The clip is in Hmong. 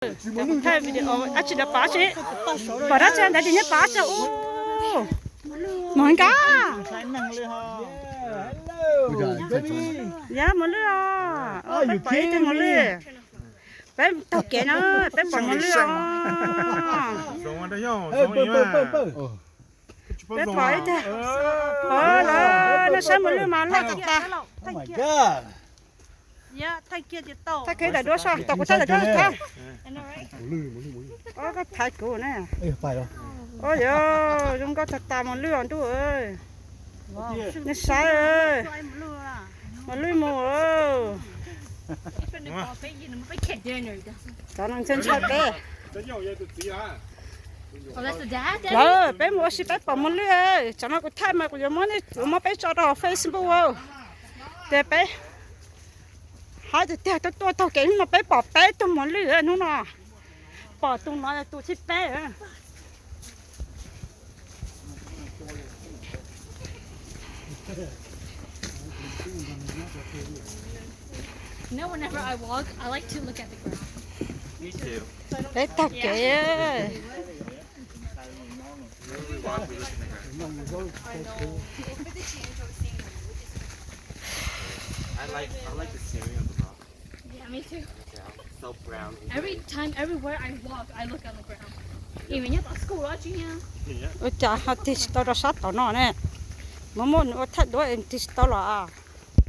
Thaij video dab tsi los pom tsi, pom dab tsi ntawd ces neb pom tsi ub. Mus nkag. Yog mos lwj os, peb pom ib tug mos lwj. Peb taug kev no, peb pom mos lwj os. Peb pom ib tug, los nej saib mos lwj mas loj tas tas. Thaij kiag daim duab soj, tom kuv thaij daim duab thaij. Koj thaiv kuv ne. Ua yog zoo nkauj tas tas mos lwj os ntuj. Nej saib, mos lwj mus. Cov no ntshai ntshai peb. Lawv peb mus ua si peb pom mos lwj. Tsam no kuv thaij mas kuv yuav muab, yuav muab peb tso rau Facebook. Ces peb hais tiag tiag tuaj tuaj taug kev hnub no peb pom peb tug mos lwj hnub no. Pom tus no tus thib peb. Peb taug kev. Ua cas ho tig tsis tau rau sab tom no ne? Muaj muaj nws ua thaij duab tig tsis tau los.